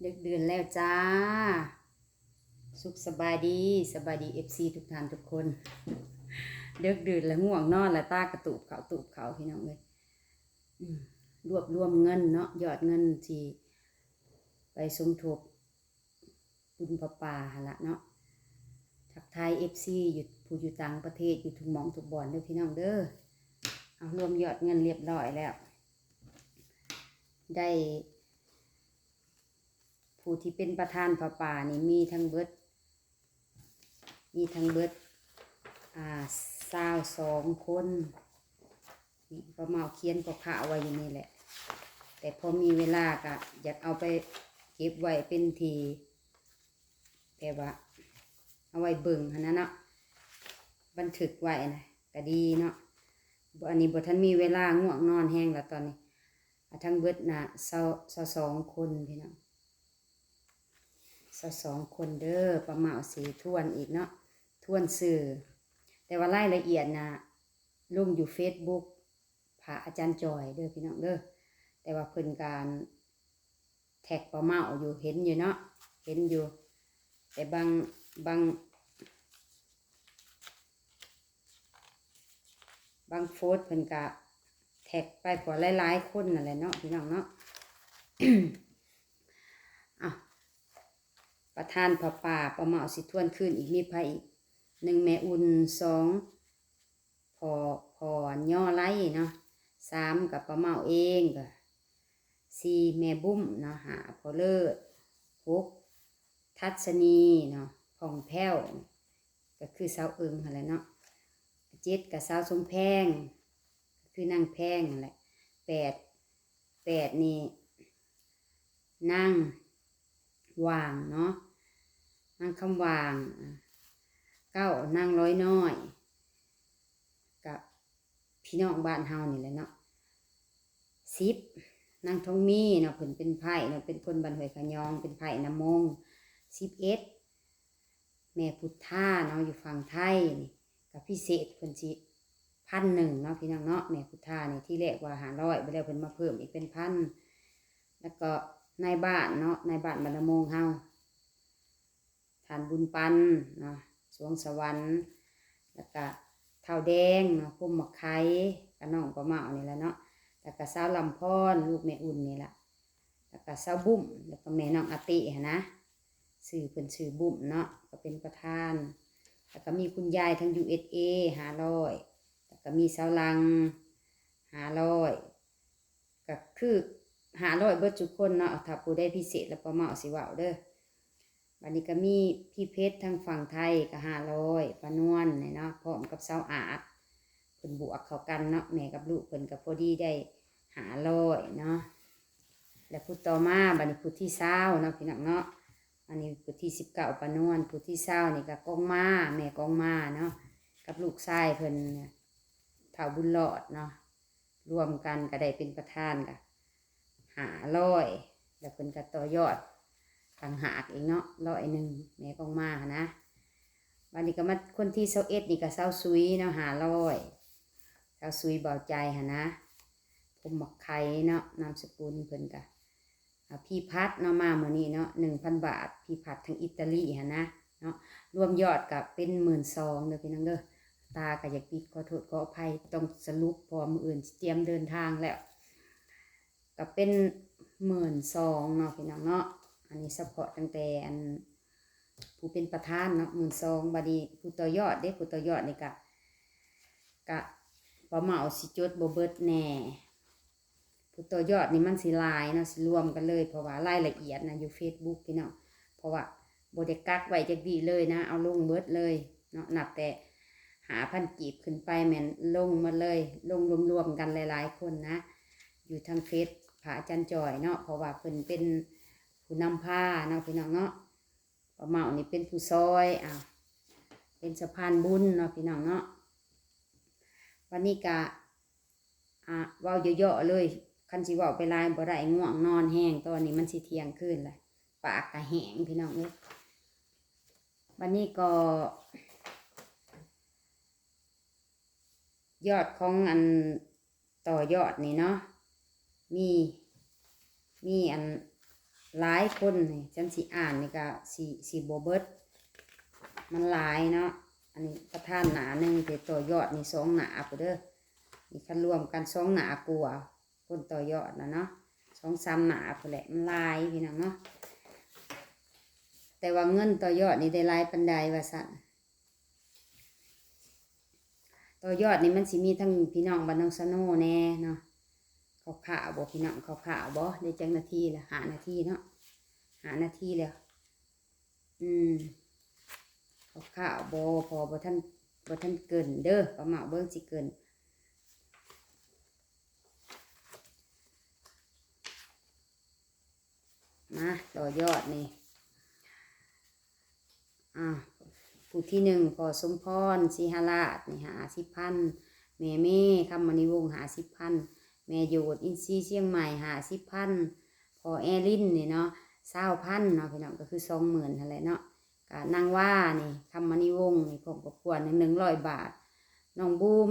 ເດິກດື່ນແລ້ວຈ້າ ສຸກສະບາຍດີ ສະບາຍດີ ເອັຟຊີ ທຸກທ່ານທຸກຄົນ. ເດິກດື່ນລະງ່ວງນອນລະ ຕາກະຕູບເຂົ້າຕູບເຂົ້າ ພີ່ນ້ອງເອີຍ. ອືມ ລວບລວມເງິນເນາະ ຍອດເງິນທີ່ໄປສົມທົບບຸນຜ້າປ່າຫັ້ນລະເນາະ. ທັກທາຍ ເອັຟຊີ ຢູ່ ຜູ້ຢູ່ຕ່າງປະເທດ ຢູ່ທຸກໝ່ອງທຸກບ່ອນເດີ ພີ່ນ້ອງເດີ. ເອົາ ລວມຍອດເງິນລຽບຮ້ອຍແລ້ວ ໄດ້ ຜູ້ທີ່ເປັນປະທານຜ້າປ່ານີ້ມີທັງເບິດ ມີທັງເບິດ ອ່າ ຊາວສອງຄົນ. ນີ້ ປ້າເໝົາຂຽນຄ່າວໆໄວ້ຢູ່ນີ້ແຫຼະ ແຕ່ພໍມີເວລາກະຢາກເອົາໄປເກັບໄວ້ເປັນທີ່ ແບບວ່າເອົາໄວ້ເບິ່ງຫັ້ນນະເນາະ ບັນທຶກໄວ້ນະກະດີເນາະ. ອັນນີ້ບໍ່ທັນມີເວລາ ງ່ວງນອນແຮງລະຕອນນີ້. ອ່າ ທັງເບິດນະ ຊາວ ຊາວສອງຄົນ ພີ່ນ້ອງ ຊາວສອງຄົນເດີ. ປ້າເໝົາຊິທວນອີກເນາະ ທວນຊື່ ແຕ່ວ່າລາຍລະອຽດນະ ລົງຢູ່ເຟສບຸກພະອາຈານຈ່ອຍເດີ ພີ່ນ້ອງເດີ. ແຕ່ວ່າເພິ່ນກະແທັກປ້າເໝົາຢູ່ ເຫັນຢູ່ເນາະ ເຫັນຢູ່ ແຕ່ບາງ ບາງ ບາງໂພສເພິ່ນກະແທັກໄປ ເພາະຫຼາຍໆຄົນນັ້ນແຫຼະເນາະ ພີ່ນ້ອງເນາະ. ເອົາ ປະທານຜ້າປ່າ ປ້າເໝົາຊິທວນຄືນອີກ ມີໃຜອີກ? ໜຶ່ງ ແມ່ອຸ່ນ, ສອງ ພໍ່ ພໍ່ຍໍໄລເນາະ, ສາມ ກໍປ້າເໝົາເອງ, ກໍ ສີ່ ແມ່ບຸ້ມເນາະ, ຫ້າ ພໍ່ເລີດ, ຫົກ ທັດສະນີເນາະ ຜ່ອງແພ້ວ ກໍຄືສາວເອິງຫັ້ນແຫຼະເນາະ, ເຈັດ ກໍສາວສົມແພງ ກໍຄືນາງແພງຫັ້ນແຫຼະ, ແປດ ແປດນີ້ນາງຫວ່າງເນາະ ນາງຄຳຫວ່າງ, ເກົ້າ ນາງລອຍນ້ອຍ ກໍ ພີ່ນ້ອງບ້ານເຮົານີ້ແຫຼະເນາະ, ສິບ ນາງທອງມີເນາະ ເພິ່ນເປັນໄພ້ເນາະ ເປັນຄົນບ້ານຫ້ວຍຂະຍອງ ເປັນໄພ້ນຳມົງ, ສິບເອັດ ແມ່ພຸດທາເນາະ ຢູ່ຝັ່ງໄທນີ້ ກໍພິເສດເພິ່ນຊິພັນໜຶ່ງເນາະ ພີ່ນ້ອງເນາະ, ແມ່ພຸດທານີ້ທີແລກວ່າຫ້າຮ້ອຍ ບັດແລ້ວເພິ່ນມາເພີ່ມອີກເປັນພັນ, ແລ້ວກໍນາຍບ້ານເນາະ ນາຍບ້ານບ້ານນຳມົງເຮົາ ທ່ານບຸນປັນເນາະ ສວງສະຫວັນ, ແລ້ວກະທ້າວແດງເນາະ ພົມໝາກໄຄ ກະນ້ອງປ້າເໝົານີ້ແຫຼະເນາະ, ແລ້ວກະສາວລຳພອນ ລູກແມ່ອຸ່ນນີ້ລະ, ແລ້ວກະສາວບຸ້ມ ແລ້ວກະແມ່ນ້ອງອາຕິຫັ້ນນະ, ຊື່ເພິ່ນຊື່ບຸ້ມເນາະ ກະເປັນປະທານ, ແລ້ວກະມີຄຸນຍາຍທາງ ຢູເອສເອ ຫ້າຮ້ອຍ, ແລ້ວກະມີສາວຫຼັງ ຫ້າຮ້ອຍ ກໍຄືຫ້າຮ້ອຍເບິດທຸກຄົນເນາະ, ຖ້າຜູ້ໃດພິເສດລະປ້າເໝົາຊິເວົ້າເດີ. ບັດນີ້ກໍມີພີ່ເພັດທາງຝັ່ງໄທກໍຫ້າຮ້ອຍ ປ້ານວນນີ້ເນາະ ພ້ອມກັບສາວອາດ ເພິ່ນບວກເຂົ້າກັນເນາະ, ແມ່ກັບລູກເພິ່ນກໍພໍດີໄດ້ຫ້າຮ້ອຍເນາະ. ແລ້ວຜູ້ຕໍ່ມາ ບັດນີ້ຜູ້ທີຊາວເນາະ ພີ່ນ້ອງເນາະ, ອັນນີ້ຜູ້ທີສິບເກົ້າ ປ້ານວນ, ຜູ້ທີຊາວນີ້ກໍກອງມາ ແມ່ກອງມາເນາະ ກັບລູກຊາຍເພິ່ນ ທ້າວບຸນລອດເນາະ, ລວມກັນກໍໄດ້ເປັນປະທານກໍຫ້າຮ້ອຍ ແລ້ວເພິ່ນກໍຕໍ່ຍອດຕ່າງຫາກອີກເນາະ ຮ້ອຍໜຶ່ງ ແມ່ກອງມາຫັ້ນນະ. ບັດນີ້ກໍມາຄົນທີຊາວເອັດນີ້ກໍສາວສຸຍເນາະ ຫ້າຮ້ອຍ ສາວສຸຍເບົາໃຈຫັ້ນນະ, ພົມໝາກໄຄເນາະ ນາມສະກຸນເພິ່ນກໍ ອ່າ ພີ່ພັດເນາະ ມາມື້ນີ້ເນາະ ໜຶ່ງພັນບາດ, ພີ່ພັດທາງອີຕາລີຫັ້ນນະເນາະ, ລວມຍອດກໍເປັນໝື່ນສອງເດີພີ່ນ້ອງເດີ. ຕາກໍຢາກປິດ ຂໍໂທດຂໍອະໄພ ຕ້ອງສະຫຼຸບ ເພາະວ່າມື້ອື່ນຊິຕຽມເດີນທາງແລ້ວ, ກໍເປັນໝື່ນສອງເນາະພີ່ນ້ອງເນາະ. ອັນນີ້ສະເພາະຕັ້ງແຕ່ອັນຜູ້ເປັນປະທານເນາະ ໝື່ນສອງ. ບັດນີ້ຜູ້ຕໍ່ຍອດເດ້ ຜູ້ຕໍ່ຍອດນີ້ກະ ກະປ້າເໝົາຊິຈົດບໍ່ເບິດແດ່. ຜູ້ຕໍ່ຍອດນີ້ມັນຊິຫຼາຍເນາະ ຊິລວມກັນເລີຍ ເພາະວ່າລາຍລະອຽດນະຢູ່ເຟສບຸກພີ່ນ້ອງ, ເພາະວ່າບໍ່ໄດ້ກັກໄວ້ຈັກດີ້ເລີຍນະ ເອົາລົງເບິດເລີຍເນາະ. ນັບແຕ່ຫ້າພັນກີບຂຶ້ນໄປແມ່ນລົງໝົດເລີຍ ລົງລວມໆກັນຫຼາຍໆຄົນນະ ຢູ່ທາງເຟສພະອາຈານຈ່ອຍເນາະ, ເພາະວ່າເພິ່ນເປັນຜູ້ນຳພາເນາະ ພີ່ນ້ອງເນາະ. ປ້າເໝົານີ້ເປັນຜູ້ຊ່ອຍ ອ່າ ເປັນສະພານບຸນເນາະ ພີ່ນ້ອງເນາະ. ບັດນີ້ກະ ອ່າ ເວົ້າເຍາະໆເລີຍ ຄັນຊິເວົ້າໄປຫຼາຍບໍ່ໄດ້ ງ່ວງນອນແຮງ ຕອນນີ້ມັນຊິທ່ຽງຄືນລະ ປາກກະແຫ້ງ ພີ່ນ້ອງເອີຍ. ບັດນີ້ກໍ ຍອດຂອງອັນຕໍ່ຍອດນີ້ເນາະ ມີ ມີອັນ ຫຼາຍຄົນນີ້ ຈັ່ງຊິອ່ານນີ້ກໍຊິ ຊິບໍ່ເບິດ ມັນຫຼາຍເນາະ. ອັນນີ້ປະທານໜ້າໜຶ່ງ ແຕ່ຕໍ່ຍອດນີ້ສອງໜ້າພຸ້ນເດີ. ນີ້ຄັນລວມກັນສອງໜ້າກວ່າ ຄົນຕໍ່ຍອດນະເນາະ ສອງສາມໜ້າພຸ້ນແຫຼະ ມັນຫຼາຍພີ່ນ້ອງເນາະ. ແຕ່ວ່າເງິນຕໍ່ຍອດນີ້ໄດ້ຫຼາຍປານໃດວ່າຊັ້ນ. ຕໍ່ຍອດນີ້ມັນຊິມີທັງພີ່ນ້ອງບ້ານໜອງສະໂນແດ່ເນາະ. ຄ່າວໆ ບໍ່ພີ່ນ້ອງ ຄ່າວໆ ບໍ່ ໄດ້ຈັກນາທີລະ ຫ້ານາທີເນາະ ຫ້ານາທີແລ້ວ. ອືມ ຄ່າວໆ ບໍ່ ພໍບໍ່ທັນ ບໍ່ທັນເກີ່ນເດີ ປ້າເມົາເບິ່ງຊິເກີ່ນ. ມາຕໍ່ຍອດນີ້ ອ່າ ຜູ້ທີໜຶ່ງ ພໍ່ສົມພອນ ສີຫະລາດ ນີ້ ຫ້າສິບພັນ, ແມ່ເມ ຄຳມະນີວົງ ຫ້າສິບພັນ, ແມ່ໂຍດ ອິນຊີ ຊຽງໃໝ່ ຫ້າສິບພັນ, ພໍ່ແອລິນ ນີ້ເນາະ ຊາວພັນເນາະ ພີ່ນ້ອງ ກໍຄືສອງໝື່ນຫັ້ນແຫຼະເນາະ. ກະນາງວານີ້ ຄຳມະນີວົງນີ້ ພ້ອມຄອບຄົວໜຶ່ງ ໜຶ່ງຮ້ອຍບາດ. ນ້ອງບູມ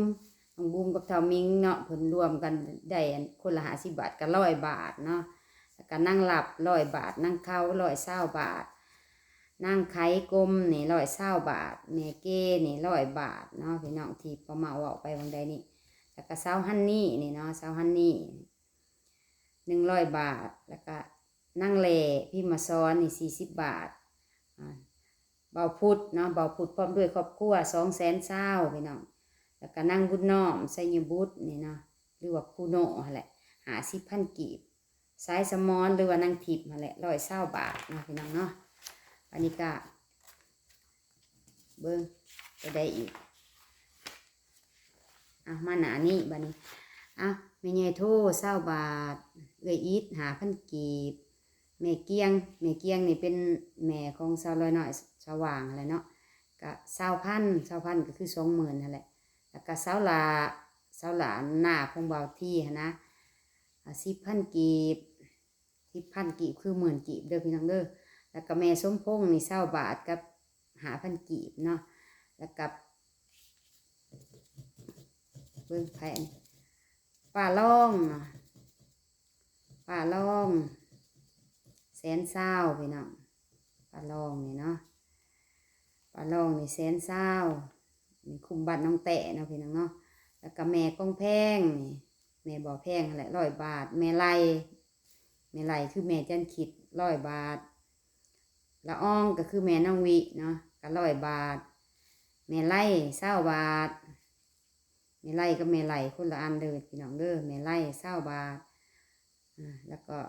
ນ້ອງບູມກັບທ້າວມິງເນາະ ເພິ່ນລວມກັນໄດ້ອັນຄົນລະຫ້າສິບບາດ ກະຮ້ອຍບາດເນາະ. ແລ້ວກະນາງລັບ ຮ້ອຍບາດ, ນາງເຂົາ ຮ້ອຍຊາວບາດ, ນາງໄຂກົມນີ້ ຮ້ອຍຊາວບາດ, ແມ່ເກນີ້ ຮ້ອຍບາດເນາະ ພີ່ນ້ອງ ທີ່ປ້າເມົາເວົ້າໄປຫວ່າງໃດນີ້. ແລ້ວກະສາວຮັນນີ້ນີ້ເນາະ ສາວຮັນນີ້ ໜຶ່ງຮ້ອຍບາດ, ແລ້ວກະນາງແຫຼ້ ພິມມະສອນ ນີ້ ສີ່ສິບບາດ. ອ່າ ບ່າວພຸດເນາະ ບ່າວພຸດພ້ອມດ້ວຍຄອບຄົວ ສອງແສນຊາວ ພີ່ນ້ອງ. ແລ້ວກະນາງບຸນນ້ອມ ໄຊຍະບຸດ ນີ້ເນາະ ຫຼືວ່າຄູໂນຫັ້ນແຫຼະ ຫ້າສິບພັນກີບ. ສາຍສະໝອນ ຫຼືວ່ານາງທິບຫັ້ນແຫຼະ ຮ້ອຍຊາວບາດເນາະ ພີ່ນ້ອງເນາະ. ອັນນີ້ກະ ເບິ່ງ ໂຕໃດອີກ? ເອົາ ມາໜ້ານີ້ບາດນີ້. ເອົາ ແມ່ໃຫຍ່ໂທ ຊາວບາດ, ເອື້ອຍອິດ ຫ້າພັນກີບ, ແມ່ກຽງ ແມ່ກຽງນີ້ເປັນແມ່ຂອງສາວລອຍນ້ອຍ ສະຫວ່າງຫັ້ນແຫຼະເນາະ ກະຊາວພັນ ຊາວພັນກໍຄືສອງໝື່ນຫັ້ນແຫຼະ. ແລ້ວກະສາວຫຼ້າ ສາວຫຼ້ານ້າຂອງບ່າວທີຫັ້ນນະ ອ່າ ສິບພັນກີບ. ສິບພັນກີບຄືໝື່ນກີບເດີພີ່ນ້ອງເດີ. ແລ້ວກໍແມ່ສົມພົງນີ້ຊາວບາດກັບຫ້າພັນກີບເນາະ. ແລ້ວກໍເບິ່ງໃຜ ປ້າລອງເນາະ ປ້າລອງແສນຊາວ ພີ່ນ້ອງ ປ້າລອງນີ້ເນາະ ປ້າລອງນີ້ແສນຊາວ ນີ້ຄຸມບ້ານໜອງແຕ້ເນາະ ພີ່ນ້ອງເນາະ. ແລ້ວກໍແມ່ກອງແພງນີ້ ແມ່ບໍ່ແພງຫັ້ນແຫຼະ ຮ້ອຍບາດ. ແມ່ໄລ່ ແມ່ໄລ່ຄືແມ່ຈັນຄິດ ຮ້ອຍບາດ. ລະອອງກໍຄືແມ່ນ້ອງວິເນາະ ກໍຮ້ອຍບາດ. ແມ່ໄລ່ ຊາວບາດ. ແມ່ໄລ່ກັບແມ່ໄລ່ຄົນລະອັນເດີພີ່ນ້ອງເດີ. ແມ່ໄລ່ ຊາວບາດ. ອາ ແລ້ວກໍ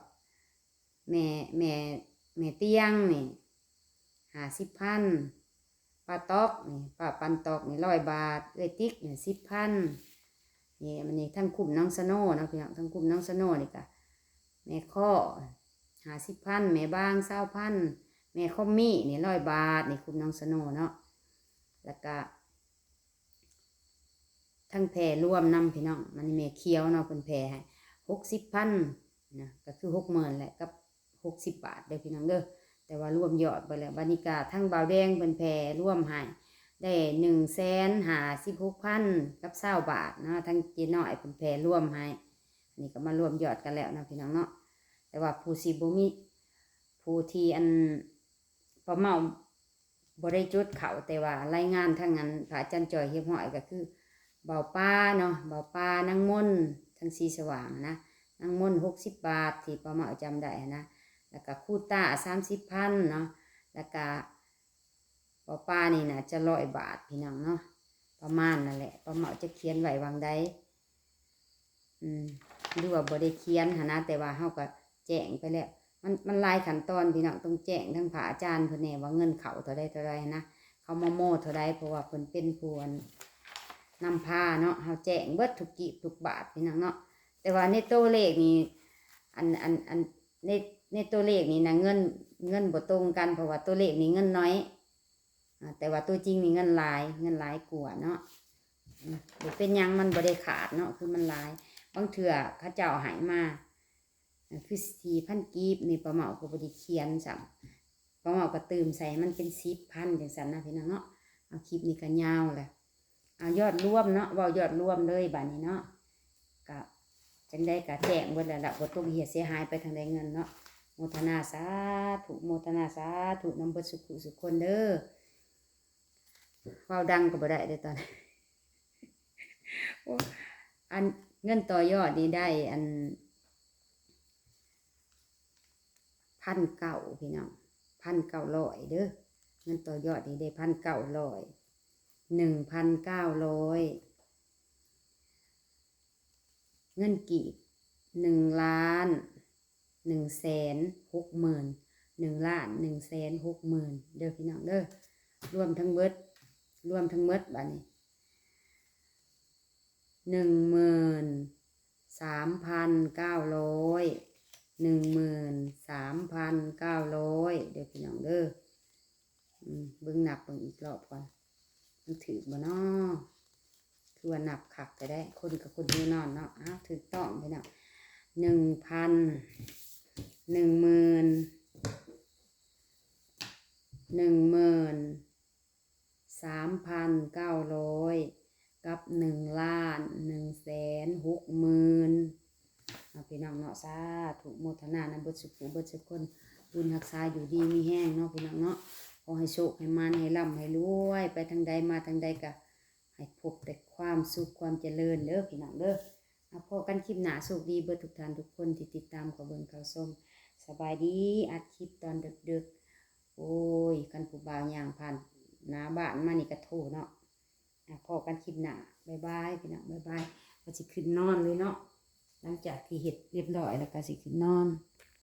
ແມ່ ແມ່ ແມ່ຕຽງນີ້ຫ້າສິບພັນ, ປ້າຕອກນີ້ ປ້າປັນຕອກນີ້ຮ້ອຍບາດ, ເອື້ອຍຕິກນີ້ສິບພັນ. ນີ້ ມັນນີ້ທັງຄຸ້ມໜອງສະໂນເນາະພີ່ນ້ອງ, ທັງຄຸ້ມໜອງສະໂນນີ້ກະ ແມ່ຄໍ້ຫ້າສິບພັນ, ແມ່ບາງຊາວພັນ, ແມ່ຄອມມີນີ້ຮ້ອຍບາດ, ນີ້ຄຸ້ມໜອງສະໂນເນາະ. ແລ້ວກະ ທັງແຜ່ລວມນຳພີ່ນ້ອງ. ມັນນີ້ແມ່ຂຽວເນາະ ເພິ່ນແຜ່ໃຫ້ຫົກສິບພັນນະ ກໍຄືຫົກໝື່ນແຫຼະ ກັບຫົກສິບບາດເດີພີ່ນ້ອງເດີ. ແຕ່ວ່າລວມຍອດເບິດແລ້ວ. ບັດນີ້ກະທັງບ່າວແດງເພິ່ນແຜ່ລວມໃຫ້ໄດ້ໜຶ່ງແສນຫ້າສິບຫົກພັນກັບຊາວບາດເນາະ. ທັງເຈ້ນ້ອຍເພິ່ນແຜ່ລວມໃຫ້. ອັນນີ້ກໍມາລວມຍອດກັນແລ້ວເນາະພີ່ນ້ອງເນາະ. ແຕ່ວ່າຜູ້ຊິບໍ່ມີ ຜູ້ທີ່ອັນ ປ້າເມົາບໍ່ໄດ້ຈົດເຂົ້າ ແຕ່ວ່າລາຍງານທາງອັນພະອາຈານຈ່ອຍຮຽບຮ້ອຍ ກໍຄືເບົາປາເນາະ, ເບົາປາ ນາງມົນ ທາງສີສະຫວ່າງນະ, ນາງມົນຫົກສິບບາດ ທີ່ປ້າເມົາຈຳໄດ້ຫັ້ນນະ, ແລ້ວກໍຄູຕ້າສາມສິບພັນເນາະ, ແລ້ວກໍເບົາປານີ້ໜ້າຈະຮ້ອຍບາດພີ່ນ້ອງເນາະ ປະມານນັ້ນແຫຼະ. ປ້າເມົາຈະຂຽນໄວ້ຫວ່າງໃດ ອືມ ຫຼືວ່າບໍ່ໄດ້ຂຽນຫັ້ນນະ, ແຕ່ວ່າເຮົາກໍແຈ້ງໄປແລ້ວ. ມັນ ມັນຫຼາຍຂັ້ນຕອນພີ່ນ້ອງ, ຕ້ອງແຈ້ງທາງພະອາຈານເພິ່ນແດ່ວ່າເງິນເຂົ້າເທົ່າໃດເທົ່າໃດຫັ້ນນະ, ເຂົາມາໂມເທົ່າໃດ, ເພາະວ່າເພິ່ນເປັນຜູ້ອັນນຳພາເນາະ. ເຮົາແຈ້ງເບິດທຸກກີບທຸກບາດພີ່ນ້ອງເນາະ. ແຕ່ວ່າໃນຕົວເລກນີ້ ອັນ ອັນ ອັນ ໃນ ໃນຕົວເລກນີ້ນະ ເງິນ ເງິນບໍ່ຕົງກັນ, ເພາະວ່າຕົວເລກນີ້ເງິນໜ້ອຍ. ອາ ແຕ່ວ່າຕົວຈິງນີ້ເງິນຫຼາຍ ເງິນຫຼາຍກວ່າເນາະ. ອືມ ບໍ່ເປັນຫຍັງ ມັນບໍ່ໄດ້ຂາດເນາະ ຄືມັນຫຼາຍ. ບາງເທື່ອເຂົາເຈົ້າໃຫ້ມາ ອາ ຄືສີ່ພັນກີບນີ້ ປ້າເມົາກໍບໍ່ໄດ້ຂຽນຊ້ຳ, ປ້າເມົາກໍຕື່ມໃສ່ໃຫ້ມັນເປັນສິບພັນ ຈັ່ງຊັ້ນນະພີ່ນ້ອງເນາະ. ເອົາ ຄລິບນີ້ກໍຍາວແຫຼະ. ເອົາ ຍອດລວມເນາະ ເວົ້າຍອດລວມເລີຍບາດນີ້ເນາະ. ກະຈັ່ງໃດກະແຈ້ງເບິດແລ້ວລະ ບໍ່ຕົກເຫຍເສຍຫາຍໄປທາງໃດເງິນເນາະ. ໃນ ທະນາສາທຸ ໂມທະນາສາທຸນຳເບິດສຸຂູສຸຄົນເດີ. ເວົ້າດັງກໍບໍ່ໄດ້ເດ້ຕອນ ໂອ້ ອັນເງິນຕໍ່ຍອດນີ້ໄດ້ອັນ ພັນເກົ້າ ພີ່ນ້ອງ ພັນເກົ້າຮ້ອຍເດີ. ເງິນຕໍ່ຍອດນີ້ໄດ້ພັນເກົ້າຮ້ອຍ ໜຶ່ງພັນເກົ້າຮ້ອຍ ເງິນກີບ ໜຶ່ງລ້ານໜຶ່ງແສນຫົກໝື່ນ ໜຶ່ງລ້ານໜຶ່ງແສນຫົກໝື່ນເດີພີ່ນ້ອງເດີ. ລວມທັງເບິດ ລວມທັງໝົດບາດນີ້ ໜຶ່ງໝື່ນສາມພັນເກົ້າຮ້ອຍ ໜຶ່ງໝື່ນສາມພັນເກົ້າຮ້ອຍເດີພີ່ນ້ອງເດີ. ອືມ ເບິ່ງນັບເບິ່ງອີກລອບກ່ອນ ມັນຖືກບໍ່ນໍ? ຄືວ່ານັບຄັກແທ້ໄດ໋ ຄົນກໍຄົນຢູ່ນອນເນາະ. ອ້າວ ຖືກຕ້ອງພີ່ນ້ອງ ໜຶ່ງພັນ ໜຶ່ງໝື່ນ ໜຶ່ງໝື່ນ ສາມພັນເກົ້າຮ້ອຍ ກັບ ໜຶ່ງລ້ານໜຶ່ງແສນຫົກໝື່ນ ເນາະ ພີ່ນ້ອງເນາະ. ສາທຸໂມທະນານຳເບິດສຸຂູເບິດສຸຄົນ ບຸນຮັກສາຢູ່ດີມີແຮງເນາະ ພີ່ນ້ອງເນາະ. ຂໍໃຫ້ໂຊກໃຫ້ໝານ ໃຫ້ລ່ຳໃຫ້ລວຍ ໄປທາງໃດມາທາງໃດກະໃຫ້ພົບແຕ່ຄວາມສຸກຄວາມຈະເລີນເດີພີ່ນ້ອງເດີ. ມາພໍ້ກັນຄລິບໜ້າ ໂຊກດີເບິດທຸກທ່ານທຸກຄົນທີ່ຕິດຕາມເຂົ້າເບິ່ງເຂົ້າຊົມ. ສະບາຍດີ ອັດຄລິບຕອນດຶກໆ ໂອ້ຍ ຄັນຜູ້ບ່າວຍ່າງຜ່ານໜ້າບ້ານມານີ້ກະໂທເນາະ. ອ່ະ ພໍ້ກັນຄລິບໜ້າ ບາຍບາຍ ພີ່ນ້ອງ ບາຍບາຍ. ວ່າຊິຂຶ້ນນອນເລີຍເນາະ ຫຼັງຈາກທີ່ເຮັດຮຽບຮ້ອຍແລ້ວກະຊິຂຶ້ນນອນ.